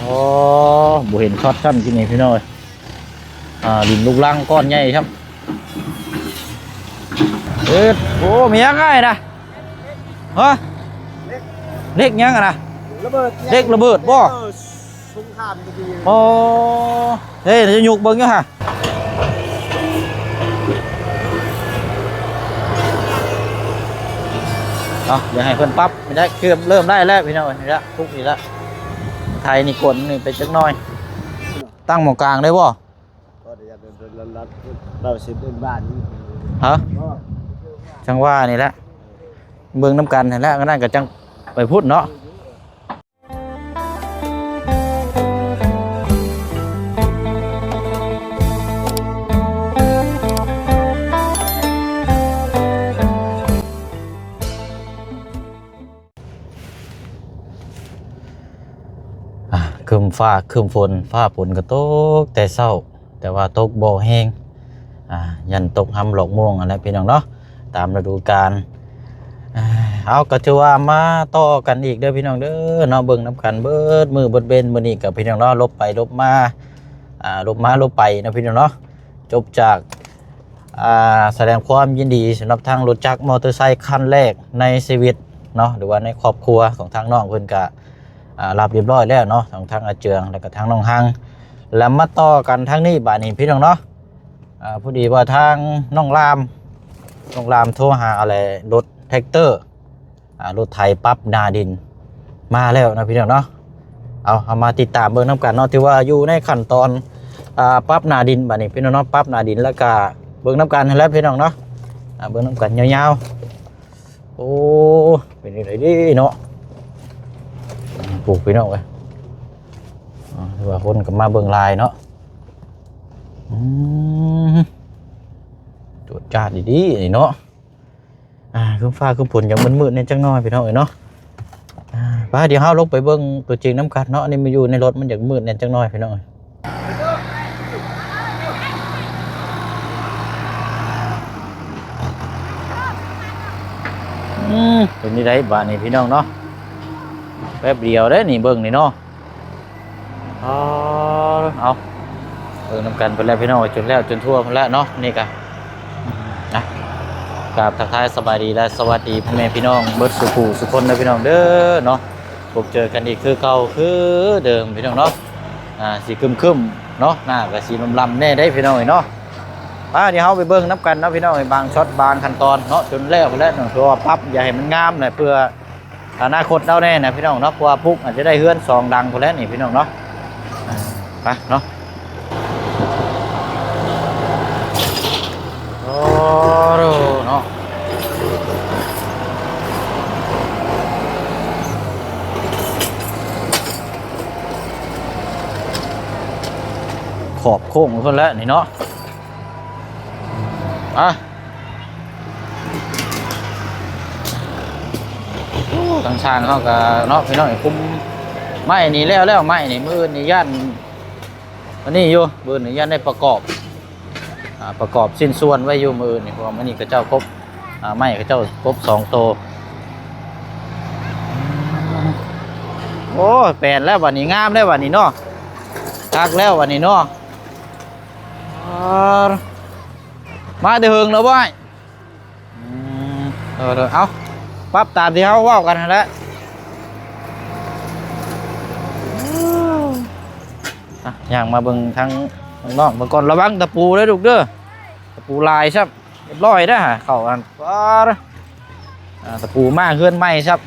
ອໍ ບໍ່ເຫັນຊັອດຊ້ຳ ກິນນີ້ພີ່ນ້ອງເອີຍ. ອ່າ ດິນລູກລັງກ້ອນໃຫຍ່ຊ້ຳ. ເອີ ໂອ້ ມີຫຍັງອ້າຍນະ? ຮະ? ເຫຼັກຫຍັງຫັ້ນນະ? ລະເບີດ ເຫຼັກລະເບີດບໍ່? ເອີ ສົງຄາມກະດີ. ອໍ ເອີ ຈະຍົກເບິ່ງຢູ່ຫະ. ເອົາ ດຽວໃຫ້ເພິ່ນປັບ ນີ້ໄດ້ ເລີ່ມ ເລີ່ມໄດ້ແລ້ວພີ່ນ້ອງເອີຍ. ນີ້ລະ ທຸກນີ້ລະ ໄທນີ້ກົນນີ້ໄປຈັກໜ້ອຍ. ຕັ້ງໝໍ້ກາງໄດ້ບໍ່? ກໍໄດ້ ເຮົາຊິເປັນບ້ານ ຮະ? ຈັ່ງວ່ານີ້ແຫຼະ ເບິ່ງນຳກັນຫັ້ນແຫຼະ. ອັນນັ້ນກໍຈັ່ງໄປພຸ້ນເນາະ. ອ່າ ຄຶ້ມຟ້າຄຶ້ມຝົນ ຟ້າຝົນກໍຕົກແຕ່ເຊົ້າ ແຕ່ວ່າຕົກບໍ່ແຮງ. ອ່າ ຢ້ານຕົກຮຳຫຼອກມ່ວງຫັ້ນແຫຼະພີ່ນ້ອງເນາະ ຕາມລະດູການ. ອ່າ ເອົາ ກໍຖືວ່າມາຕໍ່ກັນອີກເດີພີ່ນ້ອງເດີເນາະ. ເບິ່ງນຳກັນເບິດມື້ເບິດເວັນ ມື້ນີ້ກໍພີ່ນ້ອງເນາະ ຫຼົບໄປຫຼົບມາ ອ່າ ຫຼົບມາຫຼົບໄປເນາະພີ່ນ້ອງເນາະ. ຈົບຈາກ ອ່າ ສະແດງຄວາມຍິນດີສຳລັບທາງລົດຈັກມໍເຕີໄຊຄັນແລກໃນຊີວິດເນາະ ຫຼືວ່າໃນຄອບຄົວຂອງທາງນ້ອງເພິ່ນກະ ອ່າ ຮັບຮຽບຮ້ອຍແລ້ວເນາະ ທັງ ທາງອາເຈືອງ ແລ້ວກະທາງນ້ອງຮັງ. ແລ້ວມາຕໍ່ກັນທາງນີ້ບາດນີ້ພີ່ນ້ອງເນາະ. ອ່າ ພໍດີວ່າທາງນ້ອງລາມ ນ້ອງລາມໂທຫາ ອະໄລ ລົດແທັກເຕີ ອ່າ ລົດໄຖປັບໜ້າດິນມາແລ້ວເນາະພີ່ນ້ອງເນາະ. ເອົາ ເຮົາມາຕິດຕາມເບິ່ງນຳກັນເນາະ ຖືວ່າຢູ່ໃນຂັ້ນຕອນ ອ່າ ປັບໜ້າດິນບາດນີ້ພີ່ນ້ອງເນາະ. ປັບໜ້າດິນແລ້ວກະເບິ່ງນຳກັນຫັ້ນແຫຼະພີ່ນ້ອງເນາະ. ອ່າ ເບິ່ງນຳກັນຍາວໆ. ໂອ້ ເປັນຈັ່ງໃດເດເນາະ ໂອ້ ພີ່ນ້ອງເອີຍ. ອ່າ ຖືວ່າຄົນກໍມາເບິ່ງຫຼາຍເນາະ. ອືມ ຈວດຈາດດີໆນີ້ເນາະ. ອ່າ ຄືຟ້າຄືຝົນຍັງມືດໆແດ່ຈັກໜ້ອຍພີ່ນ້ອງເອີຍເນາະ. ອ່າ ໄປ ດຽວເຮົາລົງໄປເບິ່ງຕົວຈິງນຳກັນເນາະ. ອັນນີ້ມາຢູ່ໃນລົດມັນຢາກມືດແດ່ຈັກໜ້ອຍພີ່ນ້ອງເອີຍ. ອືມ ເປັນຈັ່ງໃດບາດນີ້ພີ່ນ້ອງເນາະ. ແປັບດຽວເດ້ນີ້ ເບິ່ງນີ້ເນາະ. ເອົາ ເອົາ ເບິ່ງນຳກັນໄປແລ້ວພີ່ນ້ອງ ຈົນແລ້ວຈົນທົ່ວພຸ້ນແຫຼະເນາະ. ນີ້ກະນະ ກາບທັກທາຍສະບາຍດີ ແລະ ສະຫວັດດີພໍ່ແມ່ພີ່ນ້ອງເບິດສູ່ຜູ້ສູ່ຄົນເດີພີ່ນ້ອງເດີເນາະ. ພົບເຈີກັນອີກຄືເກົ່າຄືເດີມພີ່ນ້ອງເນາະ. ອ່າ ຊິຄຶ້ມໆເນາະ ໜ້າກະຊິລຳໆແດ່ເດ້ພີ່ນ້ອງເອີຍເນາະ. ມາ ດຽວເຮົາໄປເບິ່ງນຳກັນເນາະພີ່ນ້ອງເອີຍ ບາງຊັອດບາງຂັ້ນຕອນເນາະ ຈົນແລ້ວພຸ້ນແຫຼະເນາະ ເພື່ອວ່າປັບຢ່າໃຫ້ມັນງາມແຫຼະ ເພື່ອ ອະນາຄົດເຮົາແດ່ນະພີ່ນ້ອງເນາະ ເພາະວ່າປຸກອາດຈະໄດ້ເຮືອນສອງຫຼັງພຸ້ນແຫຼະນີ້ພີ່ນ້ອງເນາະ. ໄປເນາະ. ໂອ້ໂຫ ເນາະ ຂອບໂຄ້ງພຸ້ນແຫຼະນີ້ເນາະ. ອ່ະ ໂອ້ ທາງຊ່າງເຮົາກະເນາະພີ່ນ້ອງ ຄຸມໄມ້ນີ້ແລ້ວແລ້ວ ໄມ້ນີ້ມື້ອື່ນນີ້ຢ້ານອັນນີ້ຢູ່ ມື້ອື່ນນີ້ຢ້ານໄດ້ປະກອບ ອ່າ ປະກອບຊິ້ນສ່ວນໄວ້ຢູ່ມື້ອື່ນນີ້ ເພາະວ່າມື້ນີ້ເຂົາເຈົ້າຄົບ ອ່າ ໄມ້ເຂົາເຈົ້າຄົບສອງໂຕ. ໂອ້ ແປນແລ້ວບັດນີ້ ງາມແລ້ວບັດນີ້ເນາະ ຄັກແລ້ວບັດນີ້ເນາະ. ອ່າ ມາແຕ່ເຫິງແລ້ວບໍ່ອ້າຍ? ອືມ ເອີ ເອີ ເອົາ ປັບຕາມທີ່ເຮົາເວົ້າກັນຫັ້ນແຫຼະ. ອ່ະ ຍ່າງມາເບິ່ງທາງນ້ອງໆເບິ່ງກ່ອນ ລະວັງຕະປູເດີລູກເດີ ຕະປູຫຼາຍຊ້ຳ. ຮຽບຮ້ອຍເດີ ເຂົ້າອັນ ປາດ ອ່າ ຕະປູມາເຮືອນໃໝ່ຊ້ຳ.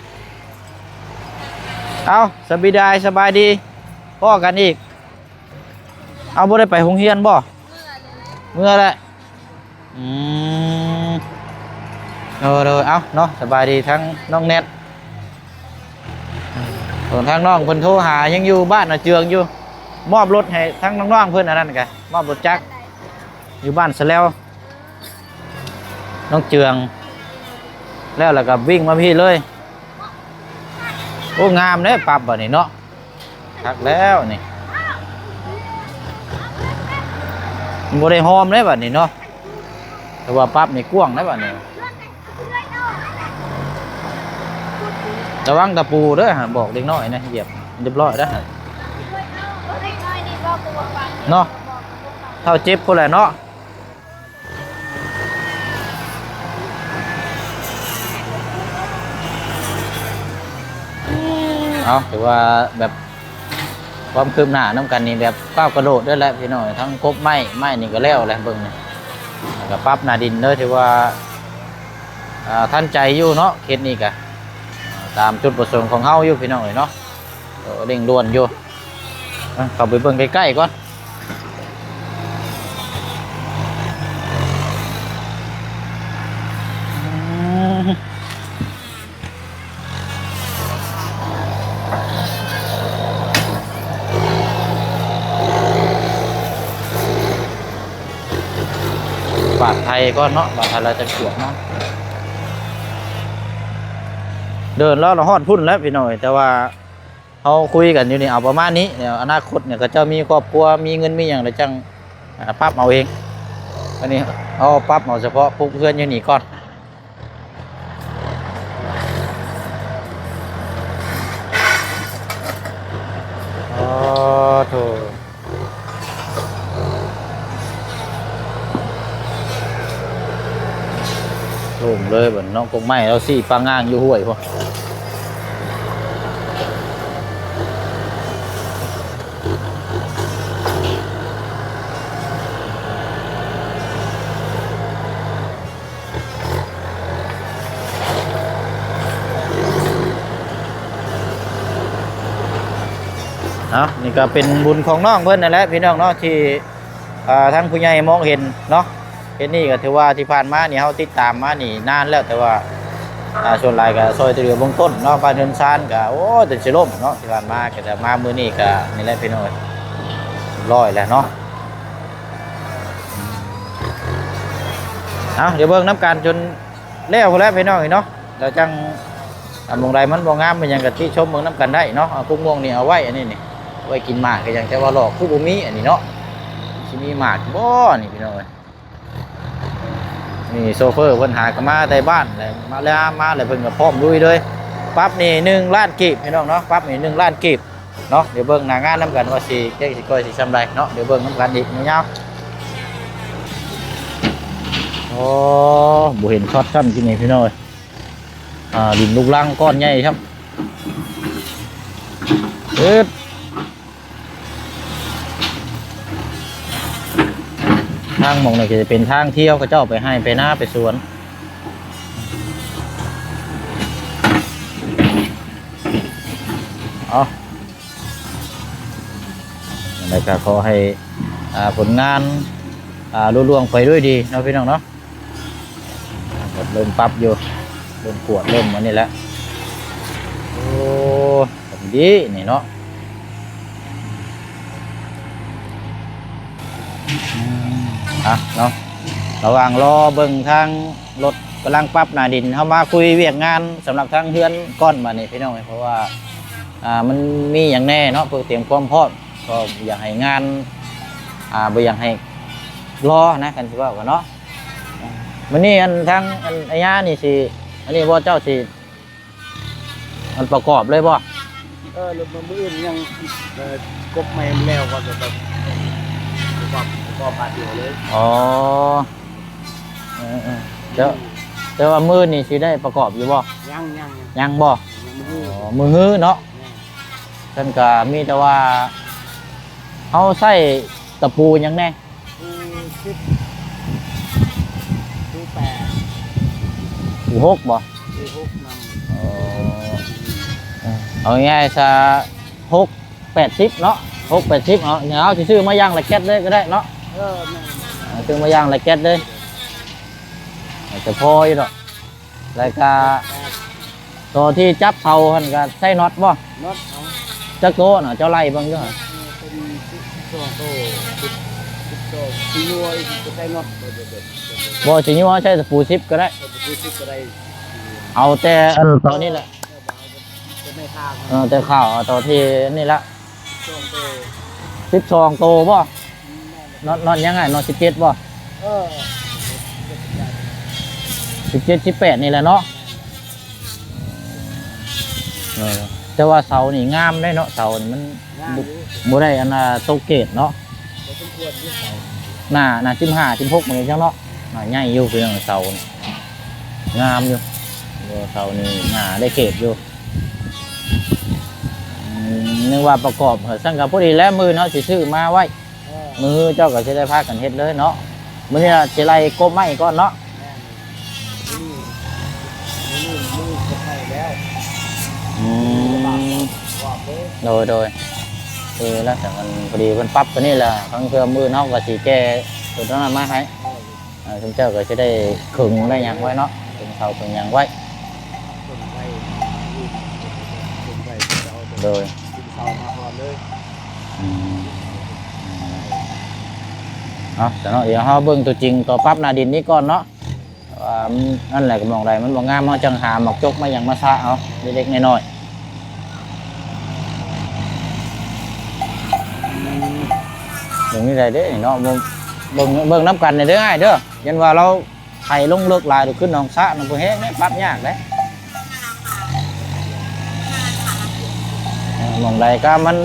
ເອົາ ສະບາຍດີ ສະບາຍດີ ພໍ້ກັນອີກ. ເອົາ ບໍ່ໄດ້ໄປໂຮງຮຽນບໍ່? ເມືອແຫຼະ. ອືມ ໂດຍໆ ເອົາເນາະ ສະບາຍດີທາງນ້ອງແນັດ. ສ່ວນທາງນ້ອງເພິ່ນໂທຫາ ຍັງຢູ່ບ້ານນາເຈືອງຢູ່ ມອບລົດໃຫ້ທາງນ້ອງໆເພິ່ນ ອັນນັ້ນກະ ມອບລົດຈັກ ຢູ່ບ້ານສະແລວ ນ້ອງເຈືອງ ແລ້ວລະກະວິ່ງມາພີ້ເລີຍ. ໂອ້ ງາມເດ້ ປັບບາດນີ້ເນາະ ຄັກແລ້ວນີ້ ມັນບໍ່ໄດ້ຮອມເດ້ບາດນີ້ເນາະ ແຕ່ວ່າປັບນີ້ກວ້າງເດ້ບາດນີ້. ລະວັງຕະປູເດີ ບອກເດັກນ້ອຍນະ ຢຽບຮຽບຮ້ອຍເດີ. ເນາະ ເຖົ້າເຈັບພຸ້ນແຫຼະເນາະ. ເອົາ ຖືວ່າແບບ ຄວາມຄືບໜ້ານຳກັນນີ້ແບບກ້າວກະໂດດເລີຍແຫຼະພີ່ນ້ອງ. ທັງກົບໄມ້ ໄມ້ນີ້ກໍແລ້ວແຫຼະ ເບິ່ງນີ້ ແລ້ວກໍປັບໜ້າດິນເລີຍ ຖືວ່າ ອ່າ ທັນໃຈຢູ່ເນາະ ເຂດນີ້ກະ ອ່າ ຕາມຈຸດປະສົງຂອງເຮົາຢູ່ພີ່ນ້ອງເອີຍເນາະ. ເອີ ເລັ່ງດ່ວນຢູ່ ອ່ະ ເຂົ້າໄປເບິ່ງໃກ້ໆກ່ອນ. ບາດໄທກ່ອນເນາະ ບາດໄທລະຈະກວດເນາະ. ເດີນແລ້ວລະຮອດພຸ້ນແລ້ວພີ່ນ້ອງເອີຍ ແຕ່ວ່າ ເຮົາຄຸຍກັນຢູ່ນີ້ເອົາປະມານນີ້ ແລ້ວອະນາຄົດນີ້ເຂົາເຈົ້າມີຄອບຄົວ ມີເງິນມີຫຍັງແລ້ວຈັ່ງ ອ່າ ປັບເອົາເອງ. ອັນນີ້ເຮົາປັບເອົາສະເພາະປຸກເຮືອນຢູ່ນີ້ກ່ອນ. ອໍ ໂທ້. ໂລ່ງເລີຍບັດເນາະ ກົກໄມ້ລາວຊີ້ປາງງາງຢູ່ຫ້ວຍພຸ້ນ. ເອົາ ນີ້ກໍເປັນບຸນຂອງນ້ອງເພິ່ນນັ້ນແຫຼະພີ່ນ້ອງເນາະ ທີ່ ອ່າ ທາງຜູ້ໃຫຍ່ມອງເຫັນເນາະ. ເຮັດນີ້ກໍຖືວ່າທີ່ຜ່ານມານີ້ເຮົາຕິດຕາມມານີ້ນານແລ້ວ ແຕ່ວ່າ ອ່າ ສ່ວນຫຼາຍກໍຊ່ອຍເຫຼືອເບື້ອງຕົ້ນເນາະ ບ້ານເຮືອນຊານກໍ ໂອ້ ຈົນຊິລົ້ມເນາະ ທີ່ຜ່ານມາ. ກໍແຕ່ມາມື້ນີ້ກໍນີ້ແຫຼະພີ່ນ້ອງເອີຍ ຮ້ອຍແລ້ວເນາະ. ເອົາ ດຽວເບິ່ງນຳກັນຈົນ ແລ້ວພຸ້ນແຫຼະພີ່ນ້ອງເອີຍເນາະ ແລ້ວຈັ່ງ ອ່າ ໝ່ອງໃດມັນບໍ່ງາມມັນຫຍັງກໍຕິຊົມເບິ່ງນຳກັນໄດ້ເນາະ. ເອົາ ກົກມ່ວງນີ້ເອົາໄວ້ ອັນນີ້ນີ້ ໄວ້ກິນໝາກກໍຫຍັງ ແຕ່ວ່າຫຼອກຄືບໍ່ມີ ອັນນີ້ເນາະ ຊິມີໝາກບໍ່ນີ້ພີ່ນ້ອງເອີຍ. ນີ້ໂຊເຟີເພິ່ນຫາກໍມາແຕ່ບ້ານແຫຼະ ມາແລ້ວ ມາແລ້ວເພິ່ນກໍພ້ອມລຸຍເລີຍ. ປັບນີ້ໜຶ່ງລ້ານກີບພີ່ນ້ອງເນາະ ປັບນີ້ໜຶ່ງລ້ານກີບ ເນາະ. ດຽວເບິ່ງໜ້າງານນຳກັນວ່າຊິ ເຈັກຊິກ້ອຍຊິຊ່ຳໃດເນາະ. ດຽວເບິ່ງນຳກັນອີກຍາວໆ. ໂອ້ ບໍ່ເຫັນຊັອດຊ້ຳ ກິນນີ້ພີ່ນ້ອງເອີຍ. ອ່າ ດິນລູກລັງກ້ອນໃຫຍ່ຊ້ຳ. ເອີດ ທາງໝ່ອງນີ້ກໍຈະເປັນທາງທ່ຽວ ເຂົາເຈົ້າໄປໄຮ່ໄປນາໄປສວນ. ເອົາ ຈັ່ງໃດກໍຂໍໃຫ້ ອ່າ ຜົນງານ ອ່າ ລຸລ່ວງໄປດ້ວຍດີເນາະ ພີ່ນ້ອງເນາະ. ເລີ່ມປັບຢູ່ ເລີ່ມກວດ ເລີ່ມອັນນີ້ແຫຼະ. ໂອ້ ດີນີ້ເນາະ. ອືມ ອ່ະເນາະ ລະຫວ່າງລໍເບິ່ງທາງລົດກຳລັງປັບໜ້າດິນ ເຮົາມາຄຸຍວຽກງານສຳລັບທາງເຮືອນກ່ອນບາດນີ້ພີ່ນ້ອງເອີຍ. ເພາະວ່າ ອ່າ ມັນມີຫຍັງແດ່ເນາະ ເພື່ອຕຽມຄວາມພ້ອມ ກໍຢາກໃຫ້ງານ ອ່າ ບໍ່ຢາກໃຫ້ລໍນະ ຄັນຊິເວົ້າກັນເນາະ. ມື້ນີ້ອັນທາງອັນອາຍານີ້ຊິ ອັນນີ້ບໍ່ ເຈົ້າຊິອັນປະກອບເລີຍບໍ່? ເອີ ແລ້ວມື້ອື່ນຍັງ ເອີ ກົບໄມ້ແລ້ວກໍຈະແບບປະກອບ ປະກອບບາດດຽວເລີຍ. ອໍ ເອີໆ ແຕ່ ອືມ ແຕ່ວ່າມື້ນີ້ຊິໄດ້ປະກອບຢູ່ບໍ່? ຍັງ ຍັງ ຍັງ ຍັງບໍ່? ຍັງມື້ ອໍ ມື້ຮືເນາະ. ແມ່ນ ເພິ່ນກໍມີແຕ່ວ່າເຮົາໃຊ້ຕະປູຫຍັງແດ່? ປູສິບ ປູແປດ ປູຫົກບໍ່? ປູຫົກນຳ. ອໍ ເອົາງ່າຍໆຊະ ຫົກ ແປດສິບເນາະ ຫົກ ແປດສິບເນາະ. ເຮົາຊິຊື້ມາຢ່າງລະແກັດເລີຍກໍໄດ້ເນາະ. ເອີ ແມ່ນ ເອົາຊື້ມາຢ່າງລະແກັດເລີຍ ອາດຈະພໍຢູ່ດອກ. ແລ້ວກະ ໂຕທີ່ຈັບເສົາຫັ້ນກະໃຊ້ນັອດບໍ່? ນັອດເອົາ. ຈັກໂຕນະ? ເຈົ້າໄລ່ເບິ່ງເດີ. ເປັນສິບສອງໂຕ ສິບ ສິບສອງ ຊິຍົວອີກກໍໃຊ້ນັອດ. ບໍ່ ຊິຍົວໃຊ້ຕະປູສິບກໍໄດ້ ຕະປູສິບກໍໄດ້. ເອົາແຕ່ອັນຕອນນີ້ແຫຼະ ເອີ ແຕ່ຂາວ ເອົາໂຕທີ່ນີ້ລະ. ສິບສອງໂຕບໍ່? ນັອດ ນັອດຫຍັງອ້າຍ? ນັອດສິບເຈັດບໍ່? ເອີ ສິບເຈັດ ສິບແປດນີ້ແຫຼະເນາະ. ເອີ ແຕ່ວ່າເສົານີ້ງາມເດ້ເນາະ ເສົານີ້ມັນ ງາມຢູ່ ບໍ່ ບໍ່ໄດ້ອັນນ່າຕົກເກດເນາະ ພໍສົມຄວນຢູ່ເສົາ ໜ້າ ໜ້າສິບຫ້າ ສິບຫົກນີ້ຈັ່ງເນາະ ໜ້າໃຫຍ່ຢູ່ ພີ່ນ້ອງ ເສົານີ້ງາມຢູ່ ເສົານີ້ໜ້າໄດ້ເກດຢູ່. ອືມ ນຶກວ່າປະກອບ ຊັ້ນກໍພໍດີແລ້ວ ມື້ອື່ນເຮົາຊິຊື້ມາໄວ້ ເອີ ມື້ຮືເຈົ້າກໍຊິໄດ້ພາກັນເຮັດເລີຍເນາະ ມື້ນີ້ລະຊິໄລ່ກົບໄມ້ກ່ອນເນາະ ແມ່ນ ມື້ນີ້ ມື້ນີ້ມື້ກົບໄມ້ແລ້ວ ອືມ ໂດຍ ໂດຍ ເອີ ແລ້ວແຕ່ມັນພໍດີເພິ່ນປັບຕົວນີ້ລະ ທາງເທື່ອມື້ອື່ນເຮົາກໍຊິແກ່ຕົວນັ້ນມາໃຫ້ ເອີ ອ່າ ຊຸມເຈົ້າກໍຊິໄດ້ເຄິ່ງໄດ້ຫຍັງໄວ້ເນາະ ເຄິ່ງເສົາເຄິ່ງຫຍັງໄວ້ ເຄິ່ງໄວ້ ເຄິ່ງໄວ້ ໂດຍ ເອົາມາກ່ອນເລີຍ ອືມ ເອົາ ຊັ້ນເນາະ ດຽວເຮົາເບິ່ງຕົວຈິງ ຕົວປັບໜ້າດິນນີ້ກ່ອນເນາະ ວ່າມັນ ນັ້ນແຫຼະ ກໍໝ່ອງໃດມັນບໍ່ງາມ ເຮົາຈັ່ງຫາໝາກຈົກມາຫຍັງມາສະເອົາ ເລັກໆນ້ອຍໆ ອືມ ເບິ່ງນີ້ໄດ້ເດ້ເນາະ ເບິ່ງ ເບິ່ງ ເບິ່ງນຳກັນນີ້ເດີອ້າຍເດີ ຢ້ານວ່າລາວໄຖລົງເລິກຫຼາຍ ດຽວຂຶ້ນໜອງສະນຳບໍ່ແຮງເດ້ ປັບຍາກເດ້ ເອີ ໝ່ອງໃດກໍມັນ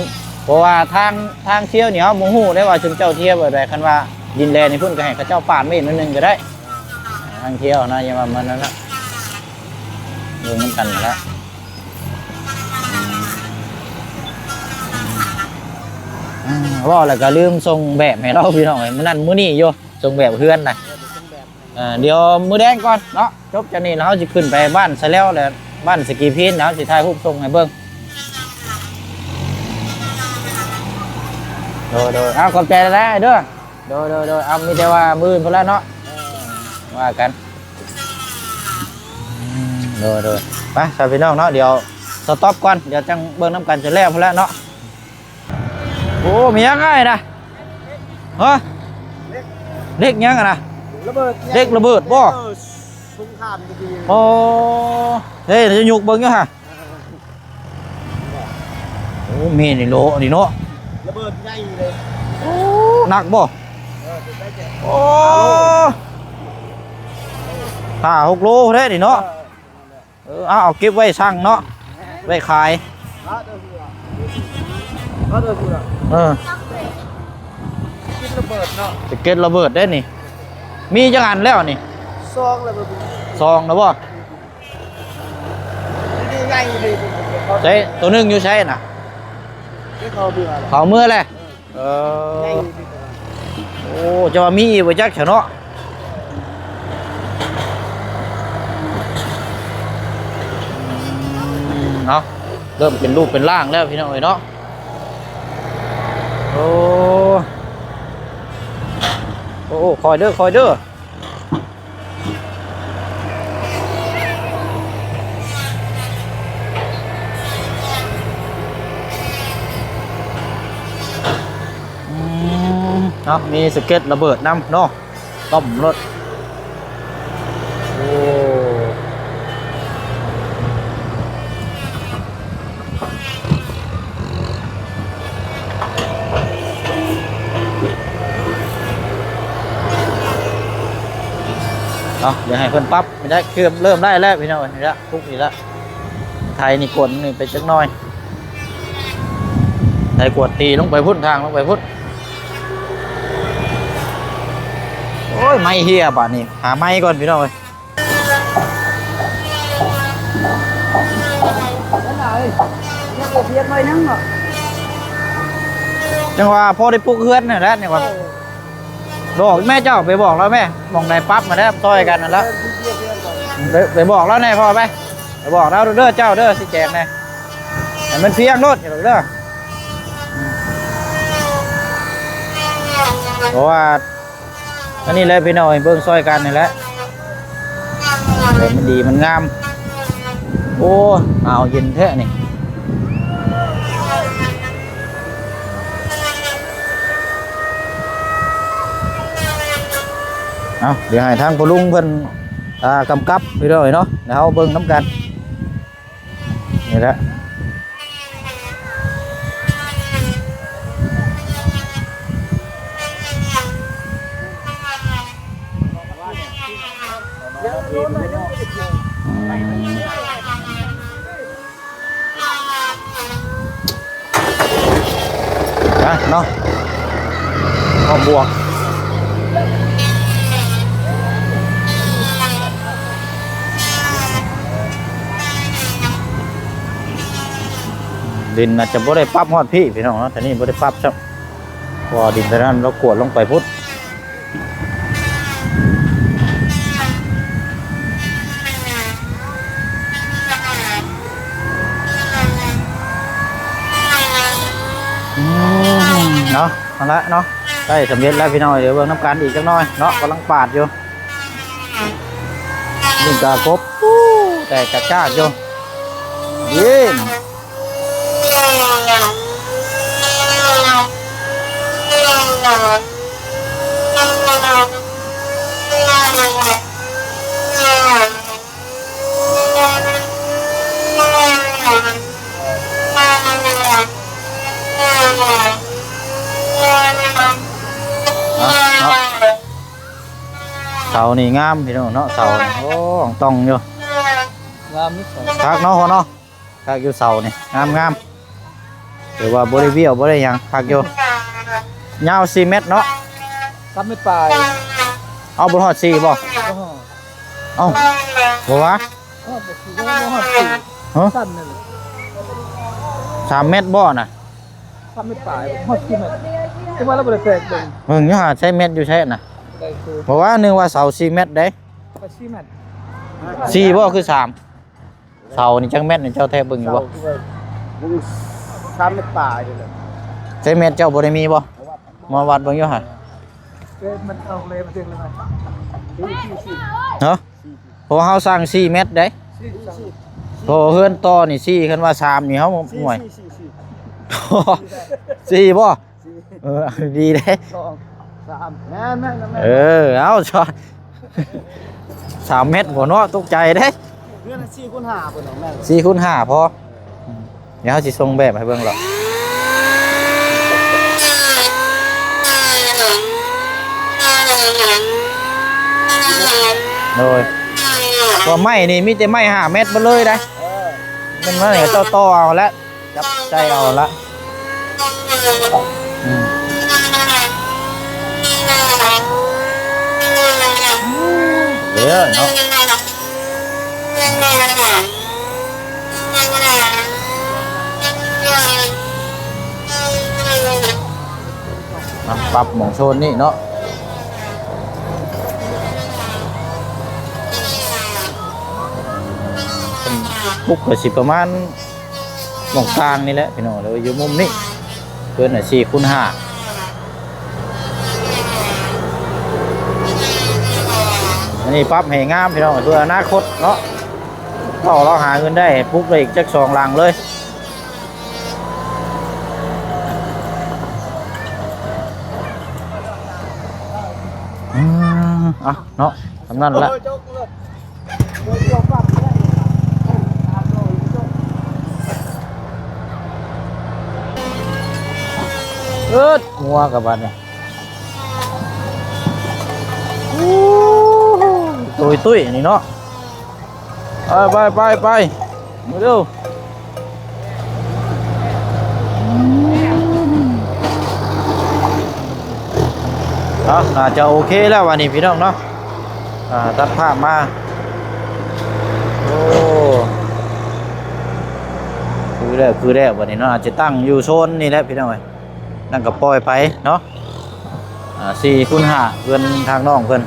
ເພາະວ່າທາງ ທາງທ່ຽວນີ້ເຮົາບໍ່ຮູ້ເດ້ວ່າຊຸມເຈົ້າທ່ຽວແບບໃດ ຄັນວ່າດິນແລ່ນໃນພຸ້ນກໍໃຫ້ເຂົາເຈົ້າປາດໄວ້ໜ້ອຍໜຶ່ງກໍໄດ້ ທາງທ່ຽວນະ ຢ່າວ່າມັນນັ້ນນະ ເບິ່ງນຳກັນຫັ້ນແຫຼະ ອືມ ອືມ ເວົ້າແລ້ວກໍລືມສົ່ງແບບໃຫ້ລາວ ພີ່ນ້ອງເອີຍ ມື້ນັ້ນມື້ນີ້ຢູ່ ສົ່ງແບບເຮືອນນະ ເອີ ດຽວມື້ແລງກ່ອນເນາະ ຈົບຈາກນີ້ແລ້ວເຮົາຊິຂຶ້ນໄປບ້ານສະແລ້ວ ແລ້ວບ້ານສະກີພີນ ເຮົາຊິຖ່າຍຮູບສົ່ງໃຫ້ເບິ່ງ ໂດຍ ໂດຍ ເອົາ ຂອບໃຈຫຼາຍໆເດີ ໂດຍ ໂດຍ ໂດຍ ເອົາ ມີແຕ່ວ່າມື້ອື່ນພຸ້ນແຫຼະເນາະ ເອີ ວ່າກັນ ອືມ ໂດຍ ໂດຍ ໄປຊະພີ່ນ້ອງເນາະ ດຽວສະຕັອບກ່ອນ ດຽວຈັ່ງເບິ່ງນຳກັນ ຈະແລ້ວພຸ້ນແຫຼະເນາະ ໂອ້ ມີຫຍັງອ້າຍນະ ຮະ ເຫຼັກຫຍັງຫັ້ນນະ ລະເບີດ ເຫຼັກລະເບີດບໍ່ ເອີ ສົງຄາມຕະກີ້ ໂອ້ ເອີ ຈະຍົກເບິ່ງຢູ່ຫະ ໂອ້ ແມ່ນອີ່ຫຼີນີ້ເນາະ ລະເບີດໃຫຍ່ເລີຍ ໂອ້ ໜັກບໍ່ ເອີ ເປັນໄດ້ແຕ່ ໂອ້ ຫ້າຫົກໂລເດ້ນີ້ເນາະ ເອີ ເອີ ເອົາ ເອົາເກັບໄວ້ຊັ່ງເນາະ ໄວ້ຂາຍ ເອີ ເກັບລະເບີດເນາະ ສະເກັດລະເບີດເດ້ນີ້ ມີຈັກອັນແລ້ວນີ້ ສອງແລ້ວບໍ່ ສອງແລ້ວບໍ່ ໃສ່ ໂຕໜຶ່ງຢູ່ໃສນະ ເຂົາເມືອແລ້ວ ເອີ ໂອ້ ຈະວ່າມີອີກບໍ່ຈັກຊະເນາະ ເນາະ ເລີ່ມເປັນຮູບເປັນຮ່າງແລ້ວພີ່ນ້ອງເອີຍເນາະ ໂອ້ ໂອ້ ໂອ້ ຄ່ອຍເດີ ຄ່ອຍເດີ. ອືມ ເນາະ ມີສະເກັດລະເບີດນຳເນາະ ຕ້ອມລົດ ໂອ້. ເອົາ ດຽວໃຫ້ເພິ່ນປັບ ໄດ້ ເກືອບເລີ່ມໄດ້ແລ້ວພີ່ນ້ອງເອີຍ ນີ້ລະ ທຸກນີ້ລະ ໄຖນີ້ກວນນີ້ໄປຈັກໜ້ອຍ ໄຖກວນຕີລົງໄປພຸ້ນ ທາງລົງໄປພຸ້ນ ໂອ້ຍ ໄມ້ເຫ່ຍບາດນີ້ ຫາໄມ້ກ່ອນພີ່ນ້ອງເອີຍ. ຍັງບໍ່ພຽງໜ້ອຍໜຶ່ງເນາະ ຈັ່ງວ່າພໍໄດ້ປຸກເຮືອນຫັ້ນແຫຼະ ນີ້ວ່າ ບອກແມ່ເຈົ້າ ໄປບອກລາວແມ່ ໝ່ອງໃດປັບມາແລ້ວ ຊ່ອຍກັນຫັ້ນແຫຼະ ໄປ ໄປບອກລາວແດ່ພໍ່ ໄປ ໄປບອກລາວເດີ ເຈົ້າເດີ ຊິແຈກແດ່ ໃຫ້ມັນພຽງໂລດເດີ ເພາະວ່າ ອັນນີ້ແຫຼະພີ່ນ້ອງເອີຍ ເບິ່ງຊ່ອຍກັນນີ້ແຫຼະ ເອີ ມັນດີມັນງາມ ໂອ້ ໜາວເຢັນແທ້ນີ້ ເອົາ ດຽວໃຫ້ທາງພໍ່ລຸງເພິ່ນ ອ່າ ກຳກັບພີ່ນ້ອງເອີຍເນາະ ແລ້ວເຮົາເບິ່ງນຳກັນ. ນີ້ແຫຼະ ອືມ. ນະເນາະ ຄວາມບວກ ດິນອາດຈະບໍ່ໄດ້ປັບຮອດພີ້ພີ່ນ້ອງເນາະ ແຖວນີ້ບໍ່ໄດ້ປັບຊ້ຳ ເພາະວ່າດິນແຖວນັ້ນລາວກວດລົງໄປພຸ້ນ. ອືມ ເນາະ ເອົາລະເນາະ ໃກ້ສຳເລັດແລ້ວພີ່ນ້ອງ ດຽວເບິ່ງນຳກັນອີກຈັກໜ່ອຍເນາະ ກຳລັງປາດຢູ່ ນີ້ກະກົບ ແຕກກະຈາກຢູ່ ເຢັນ. ເສົານີ້ງາມພີ່ນ້ອງເນາະ ເສົານີ້ ໂອ້ ອ່ອງຕ່ອງຢູ່ ງາມຢູ່ ຄັກເນາະພໍ່ເນາະ. ຄັກຢູ່ເສົານີ້ ງາມໆ ຖືວ່າບໍ່ໄດ້ບ້ຽວບໍ່ໄດ້ຫຍັງ ຄັກຢູ່ ຍາວສີ່ແມັດເນາະ ສາມແມັດປາຍ ເອົາບໍ່ຮອດສີ່ບໍ່? ບໍ່ຮອດ ເອົ້າ ບໍ່ວ່າ ຮອດບໍ່ສີ່ ບໍ່ຮອດສີ່ ຮະ? ສັ້ນນັ້ນແຫຼະ ສາມແມັດບໍ່ນະ? ສາມແມັດປາຍ ຮອດສີ່ແມັດ ແຕ່ວ່າລາວບໍ່ໄດ້ແຕກເບິ່ງ ເບິ່ງຢູ່ຫາໃຊ້ແມັດຢູ່ໃສນະ ບໍ່ວ່າ ນຶກວ່າເສົາສີ່ແມັດເດ້ ໄປສີ່ແມັດ ສີ່ບໍ່ຄືສາມ? ເສົານີ້ຈັກແມັດນີ້ ເຈົ້າແທກເບິ່ງຢູ່ບໍ່? ເສົາຄືວ່າ ເບິ່ງ ສາມແມັດປາຍນີ້ແຫຼະ ໃຊ້ແມັດເຈົ້າບໍ່ໄດ້ມີບໍ່? ມາວັດເບິ່ງຢູ່ຫະ ເອີ ມັນເອົາເລີຍ ມາເຖິງເລີຍ ຮະ? ເພາະວ່າເຮົາສັ່ງສີ່ແມັດເດ້ ສີ່ ສີ່ ເພາະວ່າເຮືອນຕໍ່ນີ້ສີ່ ຄັນວ່າສາມນີ້ເຮົາ ສີ່ ຫ່ວຍ ສີ່ ສີ່ ສີ່ ສີ່ບໍ່? ເອີ ດີເດ້ ສອງ ສາມ ແມ່ນໆໆ ເອີ ເອົາ ສາມແມັດບໍ່ເນາະ ຕົກໃຈເດ້ ເຮືອນສີ່ຄູນຫ້າພຸ້ນເນາະ ແມ່ນ ສີ່ຄູນຫ້າພໍ ດຽວເຮົາຊິສົ່ງແບບໃຫ້ເບິ່ງລະ ໂດຍ ກໍໄມ້ນີ້ມີແຕ່ໄມ້ຫ້າແມັດເບິດເລີຍເດ້ ເອີ ແມ່ນວ່າເຂົາເຈົ້າຕໍ່ເອົາແຫຼະ ຈັບໃສ່ເອົາລະ ອືມ ເດີເນາະ ມາປັບໝ່ອງໂຊນນີ້ເນາະ ປຸກກໍຊິປະມານ ໝ່ອງກາງນີ້ແຫຼະພີ່ນ້ອງ ຫຼືວ່າຢູ່ມຸມນີ້ ເພິ່ນນະສີ່ຄູນຫ້າ ອັນນີ້ປັບໃຫ້ງາມພີ່ນ້ອງ ເພື່ອອະນາຄົດເນາະ ເພາະເຮົາຫາເງິນໄດ້ ປຸກໄດ້ອີກຈັກສອງຫຼັງເລີຍ ອືມ ເອົາເນາະ ສ່ຳນັ້ນລະ. ເອີດ ງົວກັບບາດນີ້ ໂອ້ໂຫ ຕຸ້ຍໆ ນີ້ເນາະ ໄປໆໆ ມາດູ. ເອົາ ໜ້າຈະໂອເຄແລ້ວບາດນີ້ພີ່ນ້ອງເນາະ ອ່າ ຕັດພາບມາ ໂອ້ ຄືແລ້ວ ຄືແລ້ວບາດນີ້ເນາະ ອາດຈະຕັ້ງຢູ່ໂຊນນີ້ແຫຼະພີ່ນ້ອງເອີຍ ນັ້ນກໍປ່ອຍໄປເນາະ. ອ່າ ສີ່ຄູນຫ້າ ເຮືອນທາງນ້ອງເພິ່ນ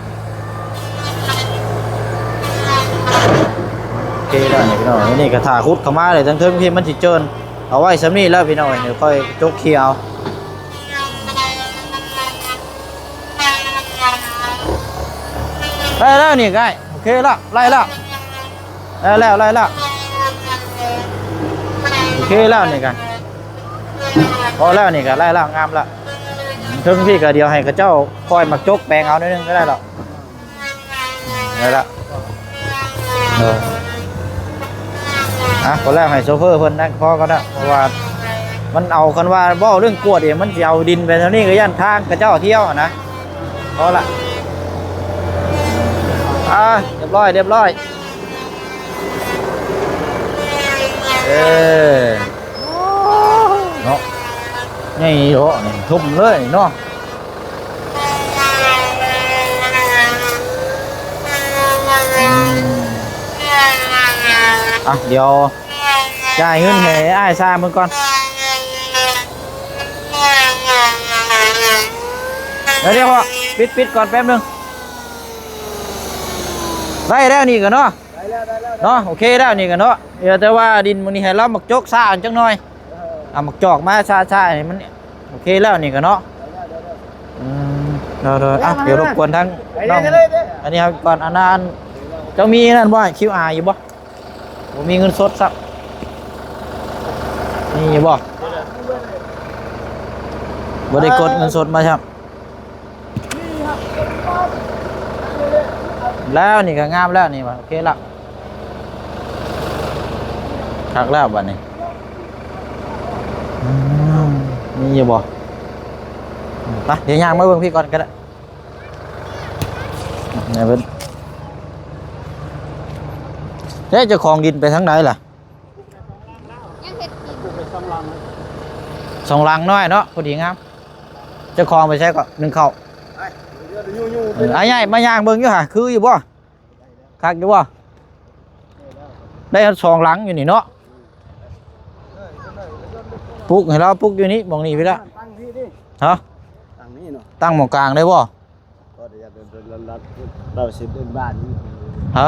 ໂອເຄແລ້ວນີ້ພີ່ນ້ອງ ນີ້ກໍຖ້າຂຸດເຂົ້າມາແລ້ວ ທາງເທິງພີ້ມັນຊິເຈີນ ເອົາໄວ້ສ່ຳນີ້ແລ້ວພີ່ນ້ອງ ດຽວຄ່ອຍຈົກເຄຍເອົາ ໄດ້ແລ້ວນີ້ ໂອເຄແລ້ວ ໄດ້ແລ້ວ ໄດ້ແລ້ວ ໄດ້ແລ້ວ ໂອເຄແລ້ວນີ້ກໍ ພໍແລ້ວນີ້ກໍໄດ້ແລ້ວ ງາມແລ້ວ ເທິງພີ້ກໍດຽວໃຫ້ເຂົາເຈົ້າຄ່ອຍມາຈົກແປງເອົາໜ້ອຍໜຶ່ງກໍໄດ້ດອກ ໄດ້ລະ ເອີ ອ່ະ ພໍແລ້ວໃຫ້ໂຊເຟີເພິ່ນນະ ພໍກໍໄດ້ ເພາະວ່າມັນເອົາ ຄັນວ່າເວົ້າເລື່ອງກວດອີກ ມັນຊິເອົາດິນໄປເທົ່ານີ້ກໍຢ້ານທາງເຂົາເຈົ້າທ່ຽວຫັ້ນນະ ພໍລະ ອ່າ ຮຽບຮ້ອຍ ຮຽບຮ້ອຍ ເອີ ເນາະ ໃຫຍ່ເນາະ ທຸ່ມເລີຍເນາະ. ອືມ ອ່ະ ດຽວຈ່າຍເງິນໃຫ້ອ້າຍຊ່າງເບິ່ງກ່ອນ. ດຽວໆ ພໍ່ ປິດ ປິດກ່ອນແປັບໜຶ່ງ. ໄດ້ແລ້ວນີ້ກໍເນາະ ໄດ້ແລ້ວ ໄດ້ແລ້ວ ເນາະ ໂອເຄແລ້ວນີ້ກໍເນາະ. ດຽວແຕ່ວ່າດິນມື້ນີ້ໃຫ້ລາວໝາກຈົກຊ້າຈັກໜ່ອຍ ເອີ ເອົາໝາກຈອກມາຊ້າໆ ໃຫ້ມັນ ໂອເຄແລ້ວນີ້ກໍເນາະ. ອືມ ໂດຍໆ ອ່ະ ດຽວລົບກວນທາງນ້ອງ ໄປເລີຍ ໄປເລີຍ ອັນນີ້ເຮົາກ່ອນ. ອັນນັ້ນ ເຈົ້າມີນັ້ນບໍ່ ຄິວອາ ຢູ່ບໍ່? ບໍ່ມີເງິນສົດຊ້ຳ ມີຢູ່ບໍ່? ບໍ່ໄດ້ກົດເງິນສົດມາຊ້ຳ. ແລ້ວນີ້ກໍງາມແລ້ວນີ້ວ່າ ໂອເຄລະ ຄັກແລ້ວບັດນີ້. ອືມ ມີຢູ່ບໍ່? ໄປ ດຽວຍ່າງມາເບິ່ງພີ້ກ່ອນກໍໄດ້. ເດ້ ເຈົ້າຂອງດິນໄປທາງໃດລະ? ຍັງເຮັດກິນ ສອງຫຼັງນ້ອຍເນາະ ພໍດີງາມ. ເຈົ້າຂອງໄປໃສເກາະ ໜຶ້ງເຂົ້າ? ເອີ ອ້າຍໃຫຍ່ມາຍ່າງເບິ່ງຢູ່ຫາ ຄືຢູ່ບໍ່? ຄັກຢູ່ບໍ່? ໄດ້ຮອດສອງຫຼັງຢູ່ນີ້ເນາະ. ປຸກໃຫ້ລາວປຸກຢູ່ນີ້ ໝ່ອງນີ້ພີ້ລະ. ຕັ້ງພີ້ດິ ຮະ? ຕັ້ງນີ້ເນາະ ຕັ້ງໝ່ອງກາງໄດ້ບໍ່? ກໍໄດ້ ລາວ ລາວ ລາວຊິເປັນບ້ານນີ້ ຮະ?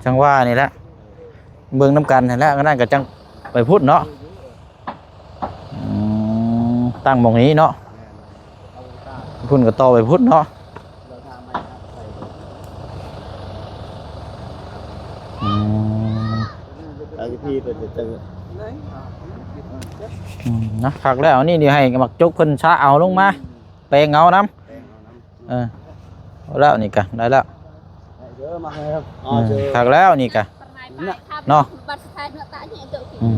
ຈັ່ງວ່ານີ້ແຫຼະ ເບິ່ງນຳກັນຫັ້ນແຫຼະ. ອັນນັ້ນກໍຈັ່ງໄປພຸ້ນເນາະ. ອືມ ຕັ້ງໝ່ອງນີ້ເນາະ ພຸ້ນກໍຕໍ່ໄປພຸ້ນເນາະ. ອືມ ອືມ ນະ ຄັກແລ້ວ. ນີ້ ນີ້ໃຫ້ໝາກຈົກເພິ່ນຊະເອົາລົງມາ ແປງເອົານຳ ແປງເອົານຳ. ເອີ ເອົາແລ້ວນີ້ກະ ໄດ້ແລ້ວ ໄດ້ເດີ ມາເດີ ອືມ ຄັກແລ້ວນີ້ກະ ເນາະ. ອືມ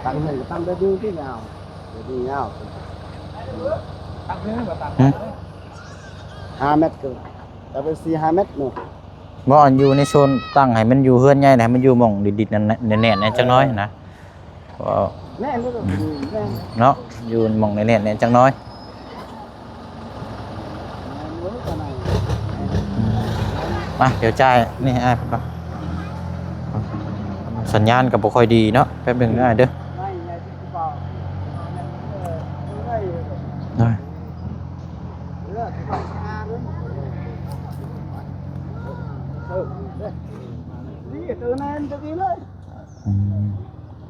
ຕັ້ງໃຫ້ ຕັ້ງໄດ້ດີທີ່ຍາວ ດີຍາວ ຕັ້ງເລີຍບໍ່ ຕັ້ງ ຫຶ ຫ້າແມັດ ກໍ ກໍເປັນສີ່ຫ້າແມັດເນາະ. ບໍ່ ອັນຢູ່ໃນໂຊນ ຕັ້ງໃຫ້ມັນຢູ່ເຮືອນໃຫຍ່ນະ ໃຫ້ມັນຢູ່ໝ່ອງດິນໆ ນັ້ນແໜ້ນໆ ຈັກໜ້ອຍນະ. ແມ່ນເດີ ອືມ ແມ່ນເນາະ ຢູ່ໝ່ອງແໜ້ນໆ ແໜ້ນຈັກໜ້ອຍ. ມາ ດຽວຈ່າຍນີ້ໃຫ້ອ້າຍເພິ່ນກ່ອນ. ສັນຍານກໍບໍ່ຄ່ອຍດີເນາະ ແປັບໜຶ່ງເດີອ້າຍເດີ. ໄດ້ ອືມ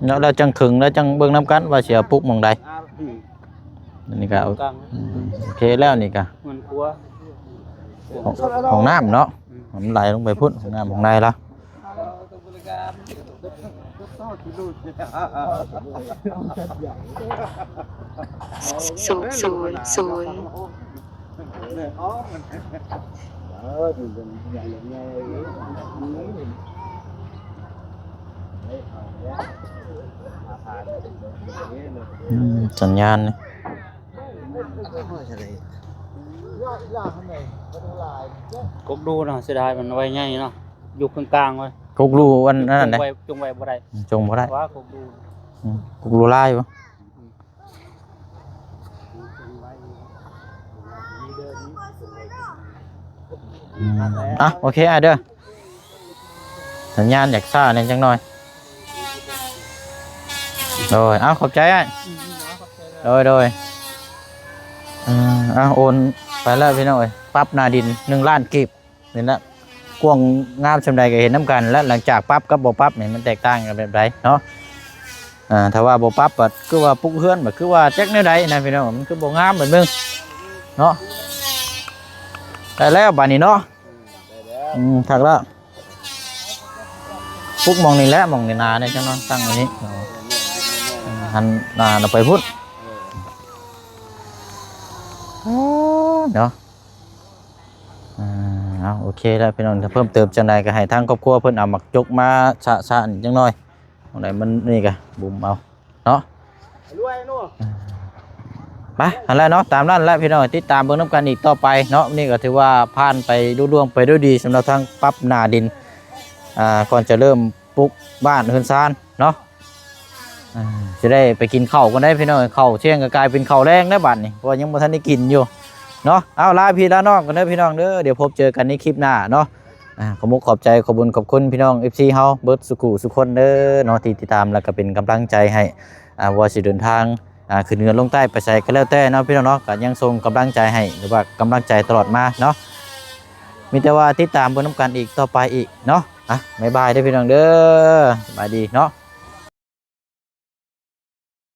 ແລ້ວ ແລ້ວຈັ່ງເຄິ່ງ ແລ້ວຈັ່ງເບິ່ງນຳກັນວ່າຊິເອົາປຸກໝ່ອງໃດ. ອືມ ອັນນີ້ກໍເອົາ ກາງ ອືມ ໂອເຄແລ້ວນີ້ກໍ ເຮືອນຄົວ ຫ້ອງ ຫ້ອງນ້ຳເນາະ. ອືມ ມັນໄຫຼລົງໄປພຸ້ນ ຫ້ອງນ້ຳຫ້ອງໃນລະ. ສູນ ສູນ ສູນ. ອືມ ສັນຍານນີ້ ກົກດູເນາະ ເສຍດາຍ ມັນໄວໃຫຍ່ເນາະ ຢູ່ເຄິ່ງກາງໄວ້. ກົກດູອັນນັ້ນ ຈົງໄວ້ ແຫຼະ ຈົງໄວ້ບໍ່ໄດ້ ຈົງບໍ່ໄດ້ ວ່າກົກດູ. ອືມ ກົກດູລາຍບໍ່? ອືມ ອ່ະ ໂອເຄອ້າຍເດີ ສັນຍານຢາກຊ້າແດ່ຈັກໜ້ອຍ. ໂດຍ ເອົາ ຂອບໃຈອ້າຍ. ໂດຍ ໂດຍ ເອີ ເອົາ ໂອນໄປແລ້ວພີ່ນ້ອງເອີຍ. ປັບໜ້າດິນໜຶ່ງລ້ານກີບ. ນີ້ແຫຼະ ກວ້າງງາມສ່ຳໃດກໍເຫັນນຳກັນ ແລະ ຫຼັງຈາກປັບກັບບໍ່ປັບນີ້ ມັນແຕກຕ່າງກັນແບບໃດເນາະ. ອ່າ ຖ້າວ່າບໍ່ປັບ ກໍຄືວ່າປຸກເຮືອນ ກໍຄືວ່າຈັກແນວໃດນະພີ່ນ້ອງ ມັນຄືບໍ່ງາມແບບໜຶ່ງເນາະ. ໄດ້ແລ້ວບາດນີ້ເນາະ. ອືມ ຄັກແລ້ວ ປຸກໝ່ອງນີ້ແຫຼະ ໝ່ອງນີ້ໜາແດ່ຈັກໜ້ອຍ ຕັ້ງອັນນີ້ເນາະ. ອືມ ຫັນໜ້າອອກໄປພຸ້ນເນາະ. ອ່າ ເອົາ ໂອເຄແລ້ວພີ່ນ້ອງ ຖ້າເພີ່ມເຕີມຈັ່ງໃດກໍໃຫ້ທາງຄອບຄົວເພິ່ນເອົາໝາກຈົກມາຊະຊະນີ້ຈັກໜ້ອຍ. ຂອງໃດມັນນີ້ກໍບຸມເອົາເນາະ. ໄປ ຫັ້ນແຫຼະເນາະ ຕາມນັ້ນແຫຼະພີ່ນ້ອງ ຕິດຕາມເບິ່ງນຳກັນອີກຕໍ່ໄປເນາະ. ນີ້ກໍຖືວ່າຜ່ານໄປລຸລ່ວງໄປດ້ວຍດີ ສຳລັບທາງປັບໜ້າດິນ ອ່າ ກ່ອນຈະເລີ່ມ ປຸກບ້ານເຮືອນຊານເນາະ. ອ່າ ຊິໄດ້ໄປກິນເຂົ້າກ່ອນເດ້ພີ່ນ້ອງ. ເຂົ້າທ່ຽງກໍກາຍເປັນເຂົ້າແລງແລ້ວບັດນີ້ ເພາະວ່າຍັງບໍ່ທັນໄດ້ກິນຢູ່ເນາະ. ເອົາ ລາພີ່ລານ້ອງກ່ອນເດີພີ່ນ້ອງເດີ. ດຽວພົບເຈີກັນໃນຄລິບໜ້າເນາະ. ອ່າ ຂໍມຸກຂອບໃຈ ຂອບບຸນຂອບຄຸນພີ່ນ້ອງ ເອັຟຊີ ເຮົາເບິດສຸຂູສຸຄົນເດີເນາະ ທີ່ຕິດຕາມ ແລ້ວກໍເປັນກຳລັງໃຈໃຫ້ ອ່າ ບໍ່ວ່າຊິເດີນທາງ ອ່າ ຂຶ້ນເໜືອລົງໃຕ້ໄປໃສກໍແລ້ວແຕ່ເນາະ ພີ່ນ້ອງເນາະ. ກໍຍັງສົ່ງກຳລັງໃຈໃຫ້ ຫຼືວ່າກຳລັງໃຈຕະຫຼອດມາເນາະ. ມີແຕ່ວ່າຕິດຕາມເບິ່ງນຳກັນອີກຕໍ່ໄປອີກເນາະ. ອ່ະ ບາຍບາຍເດີພີ່ນ້ອງເດີ. ສະບາຍດີເນາະ.